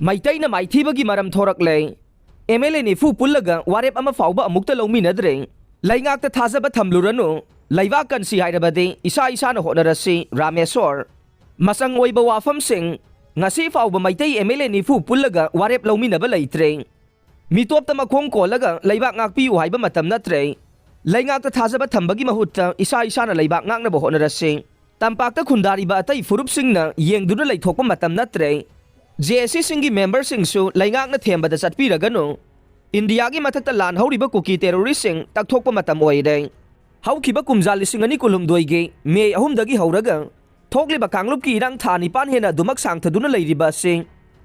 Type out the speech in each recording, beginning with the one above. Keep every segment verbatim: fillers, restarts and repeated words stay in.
ꯃꯩꯇꯩꯅ ꯃꯥꯏꯊꯤꯕꯒꯤ ꯃꯔꯝ ꯊꯣꯔꯛꯂꯦ꯫ M L ꯑꯦ ꯅꯤꯐꯨ ꯄꯨꯜꯂꯒ ꯋꯥꯔꯦꯞ ꯑꯃ ꯐꯥꯎꯕ ꯑꯃꯨꯛꯇ ꯂꯧꯃꯤꯟꯅꯗ꯭ꯔꯦ꯫ ꯂꯩꯉꯥꯛꯇ ꯊꯥꯖꯕ ꯊꯝꯂꯨꯔꯅꯨ꯫ ꯂꯩꯕꯥꯛ ꯀꯟꯁꯤ ꯍꯥꯏꯔꯕꯗꯤ ꯏꯁꯥ ꯏꯁꯥꯅ ꯍꯣꯠꯅꯔꯁꯤ, ꯔꯥꯃꯦꯁꯣꯔ꯫ ꯃꯆꯪ ꯑꯣꯏꯕ ꯋꯥꯐꯝꯁꯤꯡ꯫ ꯉꯁꯤ ꯐꯥꯎꯕ ꯃꯩꯇꯩ ꯑꯦꯝ ꯑꯦꯜ ꯑꯦ ꯅꯤꯐꯨ ꯄꯨꯜꯂꯒ ꯋꯥꯔꯦꯞ ꯂꯧꯃꯤꯟꯅꯕ ꯂꯩꯇ꯭ꯔꯦ꯫ ꯃꯤꯇꯣꯞꯇ ꯃꯈꯣꯡ ꯀꯣꯜꯂꯒ ꯂꯩꯕꯥꯛ ꯉꯥꯛꯄꯤꯌꯨ ꯍꯥꯏꯕ ꯃꯇꯝ ꯅꯠꯇ꯭ꯔꯦ꯫ ꯂꯩꯉꯥꯛꯇ ꯊꯥꯖꯕ ꯊꯝꯕꯒꯤ ꯃꯍꯨꯠꯇ ꯏꯁꯥ ꯏꯁꯥꯅ ꯂꯩꯕꯥꯛ ꯉꯥꯛꯅꯕ ꯍꯣꯠꯅꯔꯁꯤ꯫ ꯇꯝꯄꯥꯛꯇ ꯈꯨꯟꯗꯥꯔꯤꯕ ꯑꯇꯩ ꯐꯨꯔꯨꯞꯁꯤꯡꯅ ꯌꯦꯡꯗꯨꯅ ꯂꯩꯊꯣꯛꯄ ꯃꯇꯝ ꯅꯠꯇ꯭ꯔꯦ꯫ ꯖꯦ ꯑꯦ ꯁꯤꯁꯤꯡꯒꯤ ꯃꯦꯝꯕꯔꯁꯤꯡꯁꯨ ꯂꯩꯉꯥꯛꯅ ꯊꯦꯝꯕꯗ ꯆꯠꯄꯤꯔꯒꯅꯨ꯫ ꯏꯟꯗꯤꯌꯥꯒꯤ ꯃꯊꯛꯇ ꯂꯥꯟ ꯍꯧꯔꯤꯕ ꯀꯨꯀꯤ ꯇꯦꯔꯣꯔꯤꯁꯁꯤꯡ ꯇꯛꯊꯣꯛꯄ ꯃꯇꯝ ꯑꯣꯏꯔꯦ꯫ ꯍꯧꯈꯤꯕ ꯀꯨꯝꯖꯥ ꯂꯤꯁꯤꯡ ꯑꯅꯤ ꯀꯨꯟꯍꯨꯝꯗꯣꯏꯒꯤ ꯃꯦ ꯑꯍꯨꯝꯗꯒꯤ ꯍꯧꯔꯒ ꯊꯣꯛꯂꯤꯕ ꯀꯥꯡꯂꯨꯞꯀꯤ ꯏꯔꯥꯡ ꯊꯥ ꯅꯤꯄꯥꯟ ꯍꯦꯟꯅ ꯑꯗꯨꯃꯛ ꯁꯥꯡꯊꯗꯨꯅ ꯂꯩꯔꯤꯕ ꯑꯁꯤ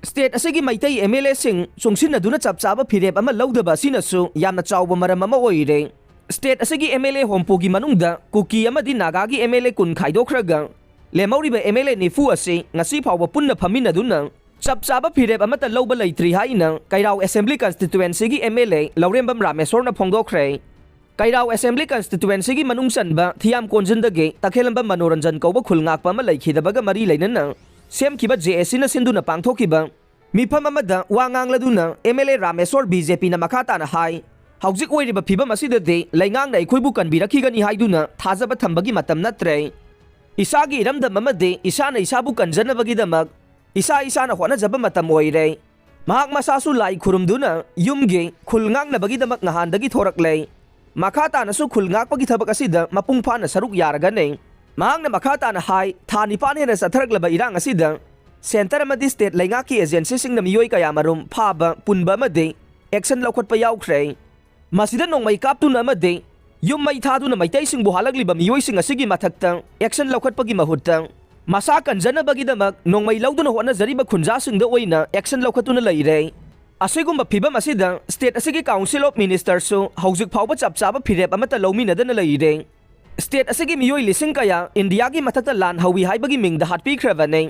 ꯁ꯭ꯇꯦꯠ ꯑꯁꯤꯒꯤ ꯃꯩꯇꯩ ꯑꯦꯝ ꯑꯦꯜ ꯑꯦꯁꯤꯡ ꯆꯨꯡꯁꯤꯟꯅꯗꯨꯅ ꯆꯞ ꯆꯥꯕ ꯐꯤꯔꯦꯞ ꯑꯃ ꯂꯧꯗꯕ ꯑꯁꯤꯅꯁꯨ ꯌꯥꯝꯅ ꯆꯥꯎꯕ ꯃꯔꯝ ꯑꯃ ꯑꯣꯏꯔꯦ꯫ ꯁ꯭ꯇꯦꯠ ꯑꯁꯤꯒꯤ ꯑꯦꯝ ꯑꯦꯜ ꯑꯦ ꯍꯨꯝꯐꯨꯒꯤ ꯃꯅꯨꯡꯗ ꯀꯨꯀꯤ ꯑꯃꯗꯤ ꯅꯥꯒꯥꯒꯤ ꯑꯦꯝ ꯑꯦꯜ ꯑꯦ ꯀꯨꯟ ꯈꯥꯏꯗꯣꯛꯈ꯭ꯔꯒ ꯂꯦꯝꯍꯧꯔꯤꯕ ꯑꯦꯝ ꯑꯦꯜ ꯑꯦ ꯅꯤꯐꯨ ꯑꯁꯤ ꯉꯁꯤ ꯐꯥꯎꯕ ꯄꯨꯟꯅ ꯐꯝꯃꯤꯟꯅꯗꯨꯅ ꯆꯞ ꯆꯥꯕ ꯐꯤꯔꯦꯞ ꯑꯃꯠꯇ ꯂꯧꯕ ꯂꯩꯇ꯭ꯔꯤ ꯍꯥꯏꯅ ꯀꯩꯔꯥꯎ ꯑꯦꯁꯦꯝꯕ꯭ꯂꯤ ꯀꯟꯁꯇꯤꯇ꯭ꯋꯦꯟꯁꯤꯒꯤ ꯑꯦꯝ ꯑꯦꯜ ꯑꯦ ꯂꯧꯔꯦꯝꯕꯝ ꯔꯥꯃꯦꯁꯣꯔꯅ ꯐꯣꯡꯗꯣꯛꯈ꯭ꯔꯦ꯫ ꯀꯩꯔꯥꯎ ꯑꯦꯁꯦꯝꯕ꯭ꯂꯤ ꯀꯟꯁꯇꯤꯇ꯭ꯋꯦꯟꯁꯤꯒꯤ ꯃꯅꯨꯡ ꯆꯟꯕ ꯊꯤꯌꯥꯝ ꯀꯣꯟꯖꯤꯟꯗꯒꯤ ꯇꯈꯦꯂꯝꯕꯝ ꯃꯅꯣꯔꯟꯖꯟ ꯀꯧꯕ ꯈꯨꯜ ꯉꯥꯛꯄ ꯑꯃ ꯂꯩꯈꯤꯗꯕꯒ ꯃꯔꯤ ꯂꯩꯅꯅ ꯁꯦꯝꯈꯤꯕ ꯖꯦ ꯑꯦ ꯁꯤꯅ ꯁꯤꯟꯗꯨꯅ ꯄꯥꯡꯊꯣꯛꯈꯤꯕ ꯃꯤꯐꯝ ꯑꯃꯗ ꯋꯥ ꯉꯥꯡꯂꯗꯨꯅ M L A Rameshwar B J ꯄꯤꯅ ꯃꯈꯥ ꯇꯥꯅ ꯍꯥꯏ, ꯍꯧꯖꯤꯛ ꯑꯣꯏꯔꯤꯕ ꯐꯤꯕꯝ ꯑꯁꯤꯗꯗꯤ ꯂꯩꯉꯥꯛꯅ ꯑꯩꯈꯣꯏꯕꯨ ꯀꯟꯕꯤꯔꯛꯈꯤꯒꯅꯤ ꯍꯥꯏꯗꯨꯅ ꯊꯥꯖꯕ ꯊꯝꯕꯒꯤ ꯃꯇꯝ ꯅꯠꯇ꯭ꯔꯦ꯫ ꯏꯁꯥꯒꯤ ꯏꯔꯝꯗꯝ ꯑꯃꯗꯤ ꯏꯁꯥꯅ ꯏꯁꯥꯕꯨ ꯀꯟꯖꯅꯕꯒꯤꯗꯃꯛ ꯏꯁꯥ ꯏꯁꯥꯅ ꯍꯣꯠꯅꯖꯕ ꯃꯇꯝ ꯑꯣꯏꯔꯦ꯫ ꯃꯍꯥꯛ ꯃꯁꯥꯁꯨ ꯂꯥꯏ ꯈꯨꯔꯨꯝꯗꯨꯅ ꯌꯨꯝꯒꯤ ꯈꯨꯜ ꯉꯥꯛꯅꯕꯒꯤꯗꯃꯛ ꯅꯍꯥꯟꯗꯒꯤ ꯊꯣꯔꯛꯂꯦ꯫ ꯃꯈꯥ ꯇꯥꯅꯁꯨ ꯈꯨꯜ ꯉꯥꯛꯄꯒꯤ ꯊꯕꯛ ꯑꯁꯤꯗ ꯃꯄꯨꯡ ꯐꯥꯅ ꯁꯔꯨꯛ ꯌꯥꯔꯒꯅꯤ꯫ ꯃꯍꯥꯛꯅ ꯃꯈꯥ ꯇꯥꯅ ꯍꯥꯏ, ꯊꯥ ꯅꯤꯄꯥꯟ ꯍꯦꯟꯅ ꯆꯠꯊꯔꯛꯂꯕ ꯏꯔꯥꯡ ꯑꯁꯤꯗ ꯁꯦꯟꯇꯔ ꯑꯃꯗꯤ ꯁ꯭ꯇꯦꯠ ꯂꯩꯉꯥꯛꯀꯤ ꯑꯦꯖꯦꯟꯁꯤꯁꯤꯡꯅ ꯃꯤꯑꯣꯏ ꯀꯌꯥꯃꯔꯨꯝ ꯐꯥꯕ, ꯄꯨꯟꯕ ꯑꯃꯗꯤ ꯑꯦꯛꯁꯟ ꯂꯧꯈꯠꯄ ꯌꯥꯎꯈ꯭ꯔꯦ꯫ ꯃꯁꯤꯗ ꯅꯣꯡꯃꯩ ꯀꯥꯞꯇꯨꯅ ꯑꯃꯗꯤ ꯌꯨꯝ ꯃꯩ ꯊꯥꯗꯨꯅ ꯃꯩꯇꯩꯁꯤꯡꯕꯨ ꯍꯥꯠꯂꯛꯂꯤꯕ ꯃꯤꯑꯣꯏꯁꯤꯡ ꯑꯁꯤꯒꯤ ꯃꯊꯛꯇ ꯑꯦꯛꯁꯟ ꯂꯧꯈꯠꯄꯒꯤ ꯃꯍꯨꯠꯇ ꯃꯁꯥ ꯀꯟꯖꯅꯕꯒꯤꯗꯃꯛ ꯅꯣꯡꯃꯩ ꯂꯧꯗꯨꯅ ꯍꯣꯠꯅꯖꯔꯤꯕ ꯈꯨꯟꯖꯥꯁꯤꯡꯗ ꯑꯣꯏꯅ ꯑꯦꯛꯁꯟ ꯂꯧꯈꯠꯇꯨꯅ ꯂꯩꯔꯦ꯫ ꯑꯁꯤꯒꯨꯝꯕ ꯐꯤꯕꯝ ꯑꯁꯤꯗ ꯁ꯭ꯇꯦꯠ ꯑꯁꯤꯒꯤ ꯀꯥꯎꯟꯁꯤꯜ ꯑꯣꯐ ꯃꯤꯅꯤꯁꯇꯔꯁꯨ ꯍꯧꯖꯤꯛ ꯐꯥꯎꯕ ꯆꯞ ꯆꯥꯕ ꯐꯤꯔꯦꯞ ꯑꯃꯠꯇ ꯂꯧꯃꯤꯟꯅꯗꯅ ꯂꯩꯔꯦ꯫ ꯁ꯭ꯇꯦꯠ ꯑꯁꯤꯒꯤ ꯃꯤꯑꯣꯏ ꯂꯤꯁꯤꯡ ꯀꯌꯥ ꯏꯟꯗꯤꯌꯥꯒꯤ ꯃꯊꯛꯇ ꯂꯥꯟ ꯍꯧꯏ ꯍꯥꯏꯕꯒꯤ ꯃꯤꯡꯗ ꯍꯥꯠꯄꯤꯈ꯭ꯔꯕꯅꯤ꯫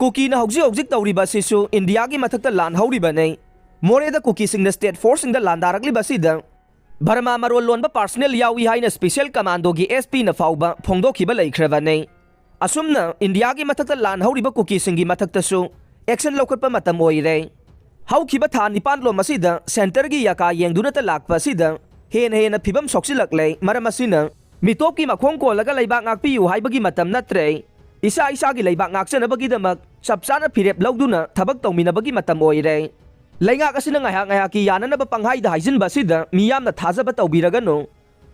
ꯀꯨꯀꯤꯅ ꯍꯧꯖꯤꯛ ꯍꯧꯖꯤꯛ ꯇꯧꯔꯤꯕ ꯑꯁꯤꯁꯨ ꯏꯟꯗꯤꯌꯥꯒꯤ ꯃꯊꯛꯇ ꯂꯥꯟ ꯍꯧꯔꯤꯕꯅꯤ꯫ ꯃꯣꯔꯦꯗ ꯀꯨꯀꯤꯁꯤꯡꯅ ꯁ꯭ꯇꯦꯠ ꯐꯣꯔꯁꯁꯤꯡꯗ ꯂꯥꯟꯗꯥꯔꯛꯂꯤꯕ ꯑꯁꯤꯗ ꯕꯔꯃꯥ ꯃꯔꯣꯜ ꯂꯣꯟꯕ ꯄꯥꯔꯁꯅꯦꯜ ꯌꯥꯎꯏ ꯍꯥꯏꯅ ꯁ꯭ꯄꯤꯁꯦꯜ ꯀꯃꯥꯟꯗꯣꯒꯤ ꯑꯦꯁ ꯄꯤꯅ ꯐꯥꯎꯕ ꯐꯣꯡꯗꯣꯛꯈꯤꯕ ꯂꯩꯈ꯭ꯔꯕꯅꯤ꯫ ꯑꯁꯨꯝꯅ ꯏꯟꯗꯤꯌꯥꯒꯤ ꯃꯊꯛꯇ ꯂꯥꯟ ꯍꯧꯔꯤꯕ ꯀꯨꯀꯤꯁꯤꯡꯒꯤ ꯃꯊꯛꯇꯁꯨ ꯑꯦꯛꯁꯟ ꯂꯧꯈꯠꯄ ꯃꯇꯝ ꯑꯣꯏꯔꯦ꯫ ꯍꯧꯈꯤꯕ ꯊꯥ ꯅꯤꯄꯥꯟ ꯂꯣꯝ ꯑꯁꯤꯗ ꯁꯦꯟꯇꯔꯒꯤ ꯌꯥꯀꯥ ꯌꯦꯡꯗꯨꯅꯇ ꯂꯥꯛꯄ ꯑꯁꯤꯗ ꯍꯦꯟꯅ ꯍꯦꯟꯅ ꯐꯤꯕꯝ ꯁꯣꯛꯆꯤꯜꯂꯛꯂꯦ꯫ ꯃꯔꯝ ꯑꯁꯤꯅ ꯃꯤꯇꯣꯞꯀꯤ ꯃꯈꯣꯡ ꯀꯣꯜꯂꯒ ꯂꯩꯕꯥꯛ ꯉꯥꯛꯄꯤꯌꯨ ꯍꯥꯏꯕꯒꯤ ꯃꯇꯝ ꯅꯠꯇ꯭ꯔꯦ꯫ ꯏꯁꯥ ꯏꯁꯥꯒꯤ ꯂꯩꯕꯥꯛ ꯉꯥꯛꯆꯅꯕꯒꯤꯗꯃꯛ ꯆꯞ ꯆꯥꯅ ꯐꯤꯔꯦꯞ ꯂꯧꯗꯨꯅ ꯊꯕꯛ ꯇꯧꯃꯤꯟꯅꯕꯒꯤ ꯃꯇꯝ ꯑꯣꯏꯔꯦ꯫ ꯂꯩꯉꯥꯛ ꯑꯁꯤꯅ ꯉꯥꯏꯍꯥꯛ ꯉꯥꯏꯍꯥꯛꯀꯤ ꯌꯥꯅꯅꯕ ꯄꯪꯍꯥꯏꯗ ꯍꯥꯏꯖꯤꯟꯕ ꯑꯁꯤꯗ ꯃꯤꯌꯥꯝꯅ ꯊꯥꯖꯕ ꯇꯧꯕꯤꯔꯒꯅꯨ꯫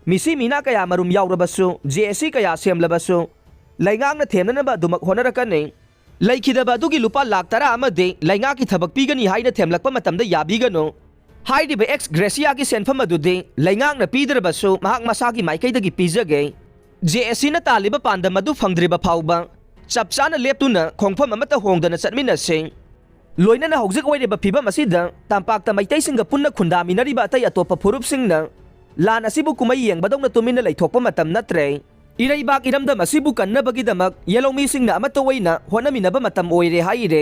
ꯃꯤꯁꯤ ꯃꯤꯅꯥ ꯀꯌꯥ ꯃꯔꯨꯝ ꯌꯥꯎꯔꯕꯁꯨ, ꯖꯦ ꯑꯦꯁ ꯁꯤ ꯀꯌꯥ ꯁꯦꯝꯂꯕꯁꯨ, ꯂꯩꯉꯥꯛꯅ ꯊꯦꯝꯅꯅꯕ ꯑꯗꯨꯃꯛ ꯍꯣꯠꯅꯔꯛꯀꯅꯤ꯫ ꯂꯩꯈꯤꯗꯕ ꯑꯗꯨꯒꯤ ꯂꯨꯄꯥ ꯂꯥꯈ ꯇꯔꯥ ꯑꯃꯗꯤ ꯂꯩꯉꯥꯛꯀꯤ ꯊꯕꯛ ꯄꯤꯒꯅꯤ ꯍꯥꯏꯅ ꯊꯦꯝꯂꯛꯄ ꯃꯇꯝꯗ ꯌꯥꯕꯤꯒꯅꯨ꯫ ꯍꯥꯏꯔꯤꯕ ꯑꯦꯛꯁ ꯒ꯭ꯔꯦꯁꯤꯌꯥꯒꯤ ꯁꯦꯟꯐꯝ ꯑꯗꯨꯗꯤ ꯂꯩꯉꯥꯛꯅ ꯄꯤꯗ꯭ꯔꯕꯁꯨ ꯃꯍꯥꯛ ꯃꯁꯥꯒꯤ ꯃꯥꯏꯀꯩꯗꯒꯤ ꯄꯤꯖꯒꯦ꯫ ꯖꯦ ꯑꯦꯁ ꯁꯤꯅ ꯇꯥꯜꯂꯤꯕ ꯄꯥꯟꯗꯝ ꯑꯗꯨ ꯐꯪꯗ꯭ꯔꯤꯕ ꯐꯥꯎꯕ ꯆꯞ ꯆꯥꯅ ꯂꯦꯞꯇꯨꯅ ꯈꯣꯡꯐꯝ ꯑꯃꯠꯇ ꯍꯣꯡꯗꯅ ꯆꯠꯃꯤꯟꯅꯁꯤ꯫ ꯂꯣꯏꯅꯅ ꯍꯧꯖꯤꯛ ꯑꯣꯏꯔꯤꯕ ꯐꯤꯕꯝ ꯑꯁꯤꯗ ꯇꯝꯄꯥꯛꯇ ꯃꯩꯇꯩꯁꯤꯡꯒ ꯄꯨꯟꯅ ꯈꯨꯟꯗꯥꯃꯤꯟꯅꯔꯤꯕ ꯑꯇꯩ ꯑꯇꯣꯞꯄ ꯐꯨꯔꯨꯞꯁꯤꯡꯅ ꯂꯥꯟ ꯑꯁꯤꯕꯨ ꯀꯨꯝꯍꯩ ꯌꯦꯡꯕꯗꯧꯅ ꯇꯨꯃꯤꯟꯅ ꯂꯩꯊꯣꯛꯄ ꯃꯇꯝ ꯅꯠꯇ꯭ꯔꯦ꯫ ꯏꯔꯩꯕꯥꯛ ꯏꯔꯝꯗꯝ ꯑꯁꯤꯕꯨ ꯀꯟꯅꯕꯒꯤꯗꯃꯛ ꯌꯦꯂꯧꯃꯤꯁꯤꯡꯅ ꯑꯃꯠꯇ ꯑꯣꯏꯅ ꯍꯣꯠꯅꯃꯤꯟꯅꯕ ꯃꯇꯝ ꯑꯣꯏꯔꯦ ꯍꯥꯏꯔꯦ꯫